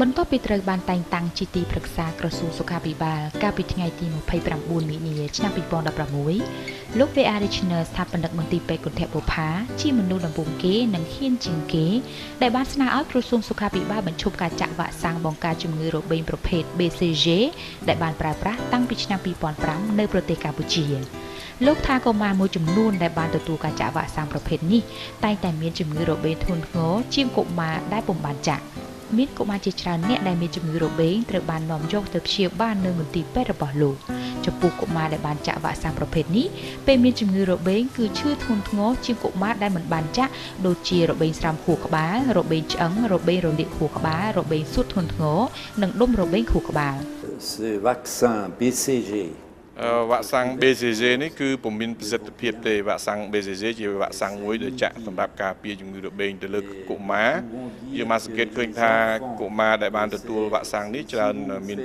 បន្ទាប់ពីត្រូវបានតែងតាំងជាទីប្រឹក្សាក្រសួងសុខាភិបាលកាលពីថ្ងៃទី29មីនាឆ្នាំ2016លោក V.A. Richner ស្ថាបនិកមន្ទីរពេទ្យគន្ធបុប្ផាជាមនុស្សដំបូងគេនិងហ៊ានជាងគេដែលបានស្នើឲ្យក្រសួងសុខាភិបាលបញ្ឈប់ការចាក់វ៉ាក់សាំងបង្ការជំងឺរបេងប្រភេទ BCG ដែលបានប្រើប្រាស់តាំងពីឆ្នាំ2005នៅប្រទេសកម្ពុជាលោកថាកុមារមួយចំនួនដែលបានទទួលការចាក់វ៉ាក់សាំងប្រភេទនេះតែងតែមានជំងឺរបេងធ្ងន់ធ្ងរជាងកុមារដែលពុំបានចាក់មានកុមារជាច្រើនអ្នកដែលមានជំងឺរបេងត្រូវបាននាំយកទៅព្យាបាលនៅមន្ទីរពេទ្យរបស់លោកចំពោះកុមារដែលបានចាក់វ៉ាក់សាំងប្រភេទនេះពេលមានជំងឺរបេងគឺឈឺធ្ងន់ធ្ងរជាងកុមារដែលមិនបានចាក់ដូចជារបេងស្រោមខួរក្បាលរបេងឆ្អឹងរបេងរលាកខួរក្បាលរបេងសួតធ្ងន់ធ្ងរនិងដុំរបេងខួរក្បាល Ce vaccin BCG វ៉ាក់សាំង BCG នេះគឺពុំមានប្រសិទ្ធភាពទេវ៉ាក់សាំង BCG ជាវ៉ាក់សាំងមួយដែលចាក់សម្រាប់ការពារជំងឺរបេងទៅលើកុមារយើងបានសង្កេតឃើញថាកុមារដែលបានទទួលវ៉ាក់សាំងនេះច្រើនមាន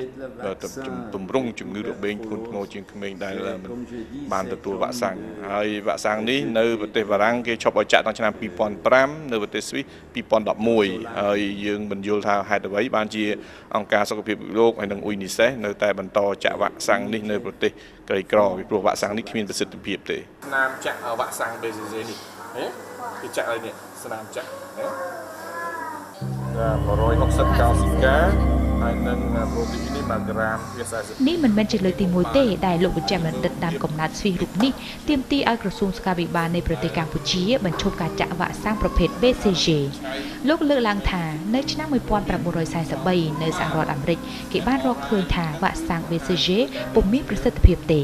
ទម្រង់ជំងឺរបេងធ្ងន់ធ្ងរជាងក្មេងដែលមិនបានទទួលវ៉ាក់សាំងហើយវ៉ាក់សាំងនេះនៅប្រទេសបារាំងគេឈប់ឲ្យចាក់តាំងឆ្នាំ2005នៅប្រទេសស្វីស2011ហើយយើងមិនយល់ថាហេតុអ្វីបានជាអង្គការសុខភាពលោកហើយនិង UNICEF នៅតែបន្តចាក់វ៉ាក់សាំងនេះនៅប្រទេសក្រីក្រពីព្រោះវ៉ាក់សាំងនេះគ្មានប្រសិទ្ធភាពទេស្នាមចាក់វ៉ាក់សាំង BCG នេះហ៎គេចាក់ឲ្យនេះស្នាមចាក់ហ៎160កោសិកាហើយនឹងប្រូតេអ៊ីននេះ1ក្រាម40នេះមិនមែនជាលើកទី1ទេដែលលោកវិជ្ជបណ្ឌិតដើមកំណើតស្វីសរូបនេះទាមទារឲ្យក្រសួងសុខាភិបាលនៃប្រទេសកម្ពុជាបញ្ឈប់ការចាក់វ៉ាក់សាំងប្រភេទ BCG លោកលើកឡើងថានៅឆ្នាំ1943នៅសហរដ្ឋអាមេរិកគេបានរកឃើញថាវ៉ាក់សាំង BCG ពុំមានប្រសិទ្ធភាពទេ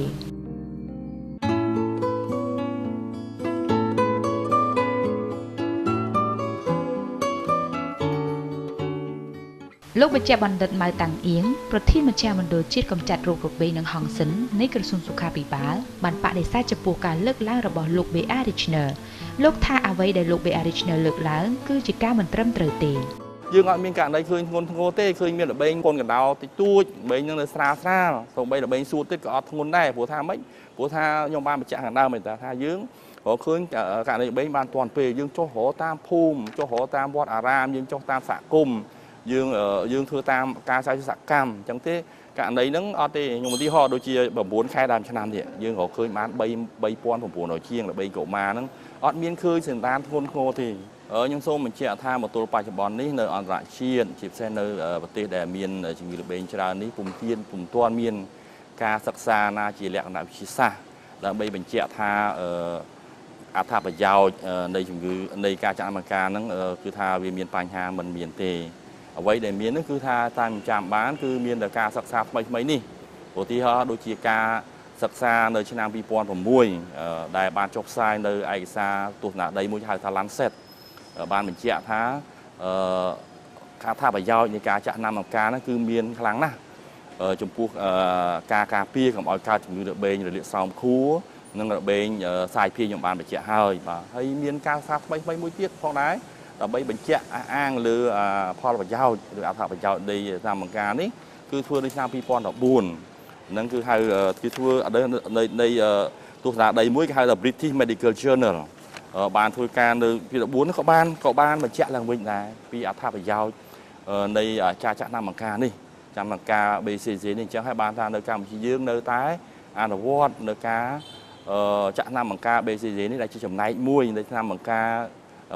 លោកវិជ្ជបណ្ឌិតម៉ៅតាំងអៀងប្រធានមជ្ឈមណ្ឌលជាតិកម្ចាត់រោគរបេងនិងហង្សិននៃក្រសួងសុខាភិបាលបានបដិសេធចំពោះការលើកឡើងរបស់លោក B.A. Richner លោកថាអ្វីដែលលោក B.A. Richner លើកឡើងគឺជាការមិនត្រឹមត្រូវទេយើងអត់មានករណីឃើញធ្ងន់ធ្ងរទេឃើញមានរបេងកូនកណ្ដោតិចតួចរបេងនឹងនៅស្រាលស្រាលសូម្បីរបេងសួតទៀតក៏អត់ធ្ងន់ដែរព្រោះថាម៉េចព្រោះថាខ្ញុំបានបញ្ជាក់ខាងដើមឯតាថាយើងរកឃើញករណីរបេងបានទាន់ពេលយើងចុះរកតាមភូមិចុះរកតាមវត្តអារាមយើងចុះតាមសហគមន៍យើងធ្វើតាមការសាយសកម្មអញ្ចឹងទេករណីហ្នឹងអត់ទេខ្ញុំឧទាហរណ៍ដូចជា9ខែដើមឆ្នាំនេះយើងរកឃើញបាន3900ជាងរបេងកុមារហ្នឹងអត់មានឃើញសន្តានធ្ងន់ធ្ងរទេខ្ញុំសូមបញ្ជាក់ថាមកទល់បច្ចុប្បន្ននេះនៅអន្តរជាតិជាពិសេសនៅប្រទេសដែលមានជំងឺរបេងច្រើននេះពុំទាន់មានការសិក្សាណាជាលក្ខណៈវិទ្យាសាស្ត្រដើម្បីបញ្ជាក់ថាអត្ថប្រយោជន៍នៃជំងឺនៃការចាក់អង្ការហ្នឹងគឺថាវាមានបញ្ហាមិនមានទេអ្វីដែលមាននោះគឺថាតាមចាំបានគឺមានតែការសិក្សាថ្មីៗនេះឧទាហរណ៍ដូចជាការសិក្សានៅឆ្នាំ2006ដែលបានចុះផ្សាយនៅឯកសារទស្សនដីមួយហៅថា Lancet បានបញ្ជាក់ថាអត្ថប្រយោជន៍នៃការចាក់ថ្នាំអង្ការនោះគឺមានខ្លាំងណាស់ចំពោះការការពារកុំឲ្យកើតជំងឺរបេងរលាកស្រោមខួរនិងរបេងសាយភាយខ្ញុំបានបញ្ជាក់ហើយបាទហើយមានការសិក្សាថ្មីៗមួយទៀតផងដែរដើម្បីបញ្ជាក់អះអាងលើផលប្រយោជន៍ឬអត្ថប្រយោជន៍នៃថ្នាំបង្ការនេះគឺធ្វើនៅឆ្នាំ2014ហ្នឹងគឺហៅគឺធ្វើនៃទស្សនដីមួយគេហៅថា British Medical Journal បានធ្វើការនៅ2014ក៏បានបញ្ជាក់ឡើងវិញដែរពីអត្ថប្រយោជន៍នៃការចាក់ថ្នាំបង្ការនេះថ្នាំបង្ការ BCG នេះអញ្ចឹងហើយបានថានៅកម្ពុជាយើងនៅតែអនុវត្តនៅការចាក់ថ្នាំបង្ការ BCG នេះដែលជាចំណែកមួយនៃថ្នាំបង្ការ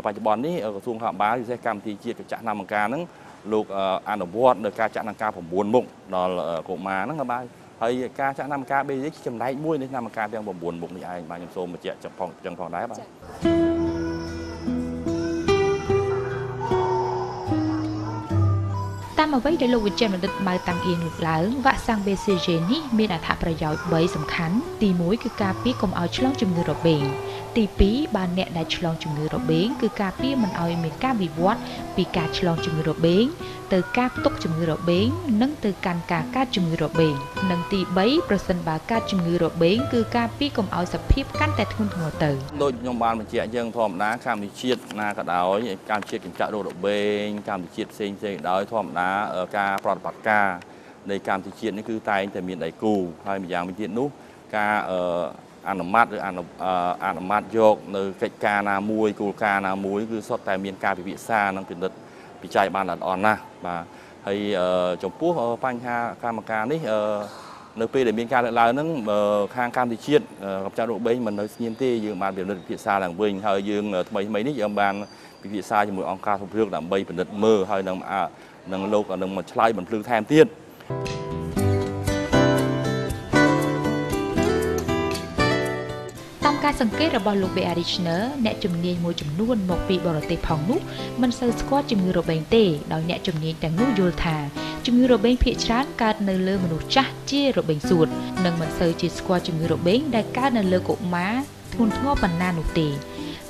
បច្ចុប្បន្ននេះក្រសួងសុខាភិបាលពិសេសកម្មវិធីជាតិចាក់ថ្នាំបង្ការហ្នឹងលោកអនុវត្តនៅការចាក់ថ្នាំបង្ការ9មុខដល់កុមារហ្នឹងបាទហើយការចាក់ថ្នាំបង្ការ BCG ជាចំណែកមួយនៃថ្នាំបង្ការទាំង9មុខនេះឯងបាទខ្ញុំសូមបញ្ជាក់ចឹងផងដែរបាទតាមអ្វីដែលលោកវិជ្ជបណ្ឌិតម៉ៅតាំងអៀងលើកឡើងវ៉ាក់សាំង BCG នេះមានអត្ថប្រយោជន៍3សំខាន់ទី1គឺការពារកុំឲ្យឆ្លងជំងឺរបេងទី2បើអ្នកដែលឆ្លងជំងឺរបេងគឺការពារមិនឲ្យមានការវិវត្តពីការឆ្លងជំងឺរបេងទៅការផ្ទុកជំងឺរបេងនិងទៅកាន់ការកើតជំងឺរបេងនិងទី3ប្រសិនបើកើតជំងឺរបេងគឺការពារកុំឲ្យសភាពកាន់តែធ្ងន់ធ្ងរទៅដូចខ្ញុំបានបញ្ជាក់អញ្ចឹងធម្មតាកម្ពុជាជាតិណាក៏ដោយកម្ពុជាកម្ចាត់រោគរបេងកម្ពុជាជាតិផ្សេងៗដោយធម្មតាការប្រតិបត្តិការនៃកម្ពុជាជាតិនេះគឺតែងតែមានដៃគូហើយម្យ៉ាងវិញទៀតនោះការអនុម័តឬអនុម័តយកនៅកិច្ចការណាមួយគោលការណ៍ណាមួយគឺសុទ្ធតែមានការពិភាក្សានិងពិនិត្យ ពិច័យបានល្អណាស់បាទ ហើយចំពោះបញ្ហាកម្មការនេះនៅពេលដែលមានការលើកឡើងហ្នឹងខាងកម្ពុជាជាតិកម្ចាត់រោគរបេងមិននៅស្ងៀមទេយើងបានពិនិត្យពិភាក្សាឡើងវិញហើយយើងថ្មីៗនេះយើងបានពិភាក្សាជាមួយអង្គការសុខភាពដើម្បីពិនិត្យមើលហើយនឹងលោកនឹងមកឆ្លើយបំភ្លឺថែមទៀតតាមការសង្កេតរបស់លោក B.A. Richner អ្នកជំនាញមួយចំនួនមកពីបរទេសផងនោះមិនសូវស្គាល់ជំងឺរបេងទេដោយអ្នកជំនាញទាំងនោះយល់ថាជំងឺរបេងភាគច្រើនកើតនៅលើមនុស្សចាស់ជារបេងសួតនិងមិនសូវជាស្គាល់ជំងឺរបេងដែលកើតនៅលើកុមារធ្ងន់ធ្ងរប៉ុណ្ណានោះទេ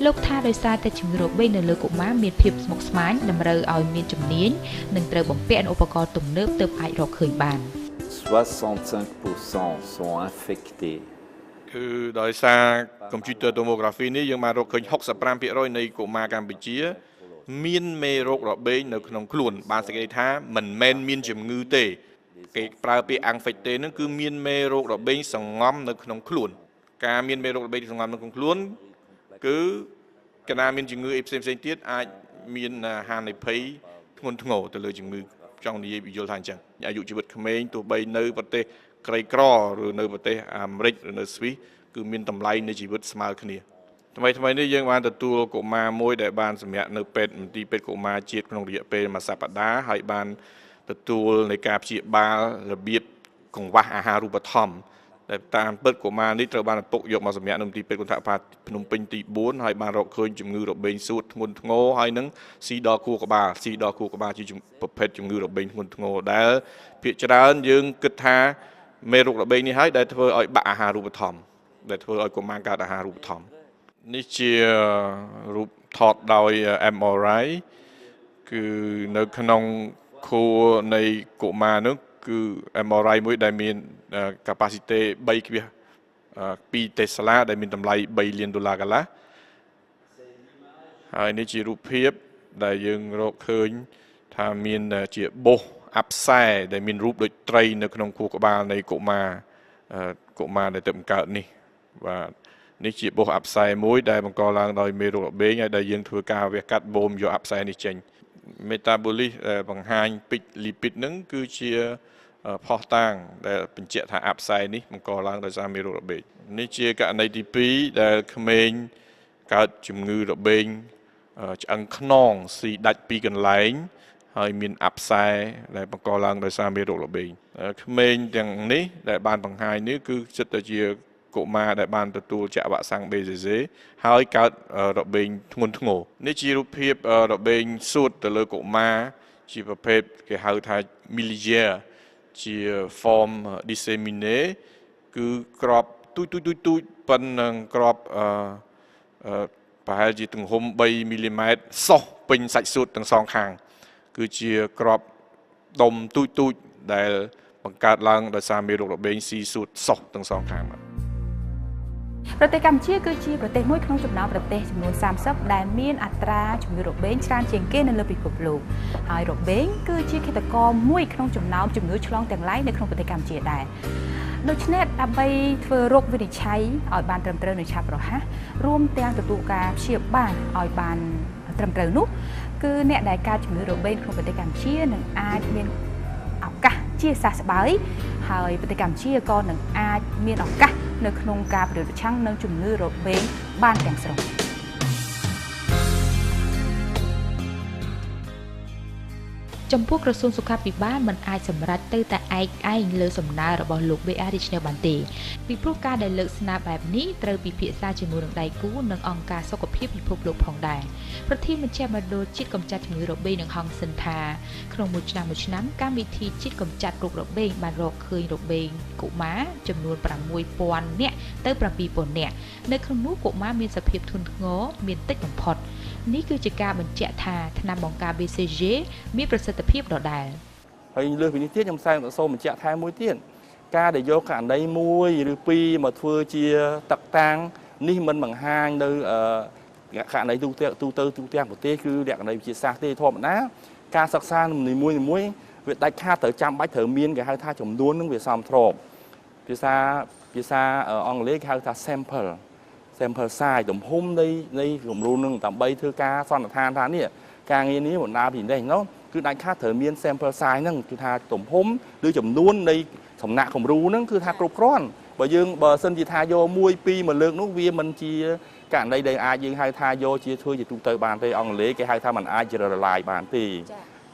លោកថាដោយសារតែជំងឺរបេងនៅលើកុមារមានភាពស្មុគស្មាញតម្រូវឲ្យមានជំនាញនិងត្រូវបំពាក់នូវឧបករណ៍ទំនើបទើបអាចរកឃើញបាន 65% sont infectés គឺដោយសារ computer tomography នេះយើងបានរកឃើញ 65% នៃកុមារកម្ពុជាមានមេរោគរបេងនៅក្នុងខ្លួនបានសេចក្តីថាមិនមែនមានជំងឺទេគេប្រើពាក្យ infecté នឹងគឺមានមេរោគរបេងសង្ងំនៅក្នុងខ្លួនការមានមេរោគរបេងសង្ងំនៅក្នុងខ្លួនគឺកាលណាមានជំងឺអីផ្សេងៗទៀតអាចមានហានិភ័យធ្ងន់ធ្ងរទៅលើជំងឺចង់និយាយយល់ថាអញ្ចឹងអាយុជីវិតក្មេងទោះបីនៅប្រទេសក្រីក្រឬនៅប្រទេសអាមេរិកឬនៅស្វីសគឺមានតម្លៃនៃជីវិតស្មើគ្នាថ្មីៗនេះយើងបានទទួលកុមារមួយដែលបានសម្រាកនៅពេទ្យមន្ទីរពេទ្យកុមារជាតិក្នុងរយៈពេលមួយសប្តាហ៍ហើយបានទទួលនៃការព្យាបាលរបៀបកង្វះអាហារូបត្ថម្ភដែលតាមពិតកុមារនេះត្រូវបានឪពុកយកមកសម្រាកនៅមន្ទីរពេទ្យគន្ធបុប្ផាភ្នំពេញទី4ហើយបានរកឃើញជំងឺរបេងសួតធ្ងន់ធ្ងរហើយនឹងស៊ីដល់ខួរក្បាលស៊ីដល់ខួរក្បាលជាប្រភេទជំងឺរបេងធ្ងន់ធ្ងរដែលភាគច្រើនយើងគិតថាមេរោគរបេងនេះហើយដែលធ្វើឲ្យបាក់អាហារូបត្ថម្ភដែលធ្វើឲ្យកុមារកើតអាហារូបត្ថម្ភនេះជារូបថតដោយ MRI គឺនៅក្នុងខួរនៃកុមារនោះគឺ MRI មួយដែលមាន capacity 3.2 Tesla ដែលមានតម្លៃ3លានដុល្លារកន្លះហើយនេះជារូបភាពដែលយើងរកឃើញថាមានជាបោសអាប់សែដែលមានរូបដូចត្រីនៅក្នុងខួរក្បាលនៃកុមារដែលទើបបង្កើតនេះបាទនេះជាបោសអាប់សែមួយដែលបង្កឡើងដោយមេរោគរបេងហើយដែលយើងធ្វើការវះកាត់បូមយកអាប់សែនេះចេញមេតាបូលីសបង្ហាញពីលីពីតនឹងគឺជាផុសតាងដែលបញ្ជាក់ថាអាប់សែនេះបង្កឡើងដោយសារមេរោគរបេងនេះជាករណីទី2ដែលក្មេងកើតជំងឺរបេងឆ្អឹងខ្នងស៊ីដាច់ពីកន្លែងហើយមានអាប់សែដែលបង្កឡើងដោយសារមេរោគរបេងក្មេងទាំងនេះដែលបានបង្ហាញនេះគឺសិតតែជាកុមារដែលបានទទួលចាក់វ៉ាក់សាំង BCG ហើយកើតរបេងធ្ងន់ធ្ងរនេះជារូបភាពរបេងសួតទៅលើកុមារជាប្រភេទគេហៅថា miliaire ជា form disséminée គឺក្របទូចទូចប៉ុណ្ណឹងក្របប្រហែលជាទំហំ3មីលីម៉ែត្រសោះពេញសាច់សួតទាំងសងខាងគឺជាក្របដុំទូចដែលបង្កើតឡើងដោយសារមេរោគរបេងស៊ីសួតសោះទាំងសងខាងបាទប្រទេសកម្ពុជាគឺជាប្រទេសមួយក្នុងចំណោមប្រទេសចំនួន30ដែលមានអត្រាជំងឺរបេងច្រើនជាងគេនៅលើពិភពលោកហើយរបេងគឺជាឃាតករមួយក្នុងចំណោមជំងឺឆ្លងទាំងឡាយនៅក្នុងប្រទេសកម្ពុជាដែរដូច្នេះដើម្បីធ្វើរោគវិនិច្ឆ័យឲ្យបានត្រឹមត្រូវនិងឆាប់រហ័សរួមទាំងទទួលការព្យាបាលឲ្យបានត្រឹមត្រូវនោះគឺអ្នកដែលកើតជំងឺរបេងក្នុងប្រទេសកម្ពុជានឹងអាចមានឱកាសជាសះស្បើយហើយប្រទេសកម្ពុជាក៏នឹងអាចមានឱកាសនៅក្នុងការប្រយុទ្ធប្រឆាំងនឹងជំងឺរបេងបានទាំងស្រុងចំពោះក្រសួងសុខាភិបាលមិនអាចសម្រេចទៅតែឯកឯងលើសំណើរបស់លោក B.A. Richner បានទេពីព្រោះការដែលលើកស្នើបែបនេះត្រូវពិភាក្សាជាមួយនឹងដៃគូនិងអង្គការសុខភាពពិភពលោកផងដែរប្រធានមជ្ឈមណ្ឌលជាតិកម្ចាត់ជំងឺរបេងនិងហង្សសិនថាក្នុងមួយឆ្នាំមួយឆ្នាំកម្មវិធីជាតិកម្ចាត់រោគរបេងបានរកឃើញរបេងកុមារចំនួន 6,000 នាក់ទៅ 7,000 នាក់នៅក្នុងនោះកុមារមានសភាពធ្ងន់ធ្ងរមានតិចបំផុតនេះគឺជាការបញ្ជាក់ថាថ្នាំបង្ការ BCG មានប្រសិទ្ធភាពដដែលហើយលើសពីនេះទៀតខ្ញុំសូមបញ្ជាក់ថែមមួយទៀតការដែលយកករណីមួយឬពីរមកធ្វើជាតឹកតាងនេះមិនបង្ហាញនៅករណីទូទៅទូទាំងប្រទេសគឺលក្ខណៈវិទ្យាសាស្ត្រទេធម្មតាការសិក្សានីមួយៗវាដាច់ខាតត្រូវចាំបាច់ត្រូវមានគេហៅថាចំនួននឹងវាសមស្របភាសាអង់គ្លេសគេហៅថា sample size ទំហំនៃគំរូនឹងដើម្បីធ្វើការសន្និដ្ឋានថានេះការងារនេះបណ្ដាពីនេះនោះ គឺដាច់ខាតត្រូវមាន sample size ហ្នឹងគឺថាទំហំឬចំនួននៃសំណាក់គំរូហ្នឹងគឺថាគ្រប់គ្រាន់បើយើងបើសិនជាថាយក1 2មកលើកនោះវាមិនជាករណីដែលអាចយើងហៅថាយកជាធ្វើជាទូទៅបានទេអង់គ្លេសគេហៅថាมันអាច generalize បានទេ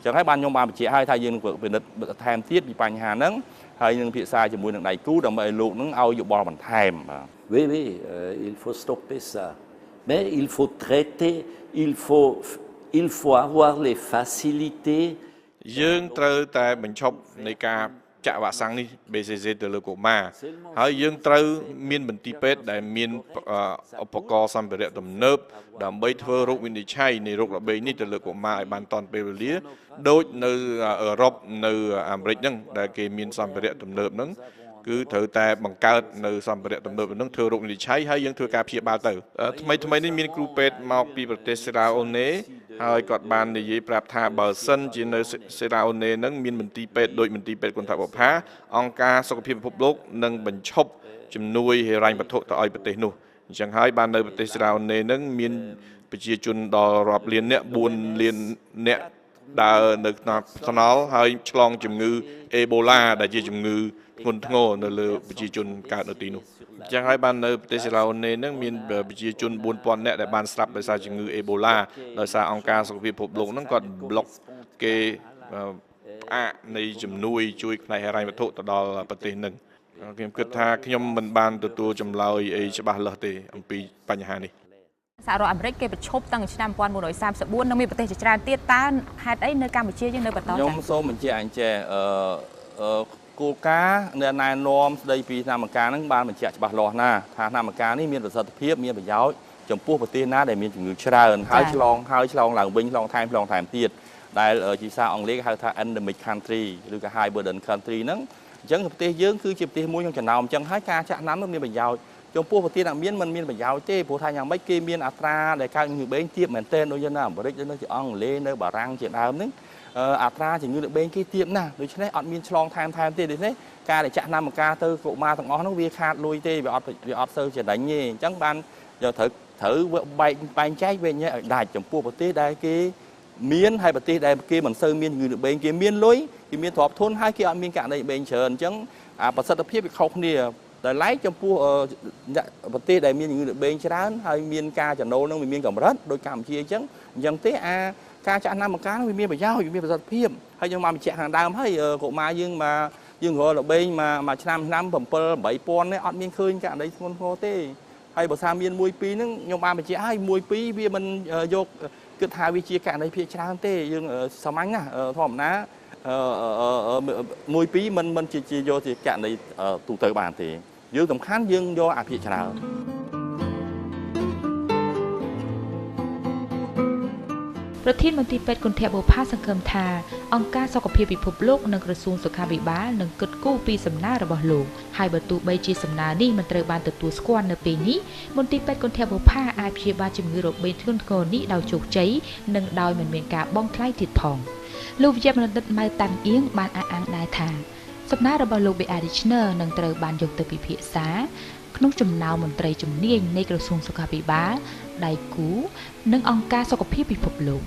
ចឹងហើយបានខ្ញុំបានបញ្ជាក់ឲ្យថាយើងនឹងពិនិត្យបន្ថែមទៀតពីបញ្ហាហ្នឹងហើយនឹងពិភាក្សាជាមួយនឹងដៃគូដើម្បីឲ្យលោកនឹងឲ្យយោបល់បន្ថែមបាទ Oui oui il faut stopper ça mais il faut traiter il faut avoir les facilités យើងត្រូវតែបញ្ឈប់នៃការចាក់វ៉ាក់សាំងនេះ BCG ទៅលើកុមារហើយយើងត្រូវមានមន្ទីរពេទ្យដែលមានឧបករណ៍សម្ភារៈទំនើបដើម្បីធ្វើរោគវិនិច្ឆ័យនៃរោគរបេងនេះទៅលើកុមារឲ្យបានទាន់ពេលវេលាដូចនៅអឺរ៉ុបនៅអាមេរិកហ្នឹងដែលគេមានសម្ភារៈទំនើបហ្នឹងគឺត្រូវតែបង្កើតនៅសម្ភារៈទំនើបហ្នឹងធ្វើរោគវិនិច្ឆ័យហើយយើងធ្វើការព្យាបាលទៅថ្មីថ្មីនេះមានគ្រូពេទ្យមកពីប្រទេសសេរ៉ាអូណេហើយគាត់បាននិយាយប្រាប់ថាបើសិនជានៅសេរ៉ាអូណេហ្នឹងមានមន្ទីរពេទ្យដូចមន្ទីរពេទ្យគន្ធបុប្ផាអង្គការសុខភាពពិភពលោកនឹងបញ្ឈប់ជំនួយហិរញ្ញវត្ថុទៅឲ្យប្រទេសនោះអញ្ចឹងហើយបាននៅប្រទេសសេរ៉ាអូណេហ្នឹងមានប្រជាជនដល់រាប់លានអ្នក4លានអ្នកដើរនៅថ្នល់ហើយឆ្លងជំងឺអេបូឡាដែលជាជំងឺធ្ងន់ធ្ងរនៅលើប្រជាជនកើតនៅទីនោះអញ្ចឹងហើយបាននៅប្រទេសសេរ៉ាអូណេហ្នឹងមានប្រជាជន4000នាក់ដែលបានស្លាប់ដោយសារជំងឺអេបូឡាដោយសារអង្គការសុខភាពពិភពលោកហ្នឹងគាត់ប្លុកគេផ្អាកនៃជំនួយជួយផ្នែកហិរញ្ញវត្ថុទៅដល់ប្រទេសហ្នឹងខ្ញុំគិតថាខ្ញុំមិនបានទទួលចម្លើយអីច្បាស់លាស់ទេអំពីបញ្ហានេះសហរដ្ឋអាមេរិកគេប្រឈប់តាំងឆ្នាំ1934និងមានប្រទេសជាច្រើនទៀតតើហេតុអីនៅកម្ពុជាយើងនៅបន្តខ្ញុំសូមបញ្ជាក់អញ្ចេះគោលការណ៍ណែនាំស្ដីពីថ្នាំការហ្នឹងបានបញ្ជាក់ច្បាស់លាស់ណាស់ថាថ្នាំការនេះមានប្រសិទ្ធភាពមានប្រយោជន៍ចំពោះប្រទេសណាដែលមានជំងឺច្រើនហើយឆ្លងឡើងវិញឆ្លងថែមទៀតដែលជាភាសាអង់គ្លេសគេហៅថា endemic country ឬក៏ high burden country ហ្នឹងអញ្ចឹងប្រទេសយើងគឺជាប្រទេសមួយក្នុងចំណោមអញ្ចឹងហើយការចាក់ថ្នាំនោះមានប្រយោជន៍ចំពោះប្រទេសដែលមានមិនមានប្រយោជន៍ទេព្រោះថាយ៉ាងម៉េចគេមានអត្រាដែលកើតជំងឺបេងទាបមែនទែនដូចនៅអាមេរិកដូចនៅអង់គ្លេសនៅបារាំងជាដើមហ្នឹងអត្រាជំងឺរបេងគេទាបណាស់ដូច្នេះអត់មានឆ្លងថែមទេដូច្នេះការដែលចាក់ថ្នាំការទៅកុមារទាំងអស់ហ្នឹងវាខាតលុយទេវាអត់សូវចំណេញទេអញ្ចឹងបានយកត្រូវបែងចែកវិញឲ្យដាច់ចំពោះប្រទេសដែលគេមានហើយប្រទេសដែលគេមិនសូវមានជំងឺរបេងគេមានលុយគេមានទ្រព្យធនហើយគេអត់មានករណីរបេងច្រើនអញ្ចឹងអាប្រសិទ្ធភាពវាខុសគ្នាដោយឡែកចំពោះប្រទេសដែលមានជំងឺរបេងច្រើនហើយមានការចំណូលនឹងវាមានកម្រិតដូចកម្ពុជាអញ្ចឹងទេអាការចាក់ថ្នាំបង្ការវាមានប្រយោជន៍វាមានប្រសិទ្ធភាពហើយយើងមកបញ្ជាក់ខាងដើមហើយកុមារយើងមកយើងរករបេងមួយឆ្នាំ7 8000នេះអត់មានឃើញករណីធ្ងន់ធ្ងរទេហើយបើថាមាន1 2ហ្នឹងខ្ញុំបានបញ្ជាក់ហើយ1 2វាមិនយកគិតថាវាជាករណីភាគច្រើនទេយើងសាមញ្ញណាស់ធម្មតា1 2មិនជាយកជាករណីទូទៅបានទេយើងសំខាន់យើងយកអាភាគច្រើនប្រធានមន្ទីរពេទ្យគន្ធបុប្ផាសង្ឃឹមថាអង្គការសុខភាពពិភពលោកនិងក្រសួងសុខាភិបាលនឹងគិតគូរពីសំណើរបស់លោកហើយបើទោះបីជាសំណើនេះមិនត្រូវបានទទួលស្គាល់នៅពេលនេះមន្ទីរពេទ្យគន្ធបុប្ផាអាចព្យាបាលជំងឺរបេងធ្ងន់ធ្ងរនេះដោយជោគជ័យនិងដោយមិនមានការបង់ថ្លៃទៀតផងលោកវិជ្ជបណ្ឌិតម៉ៅតាន់អៀងបានអះអាងដែរថាសំណើរបស់លោក B.A. Richner នឹងត្រូវបានយកទៅពិភាក្សាក្នុងចំណោមមន្ត្រីជំនាញនៃក្រសួងសុខាភិបាលដៃគូនិងអង្គការសុខភាពពិភពលោក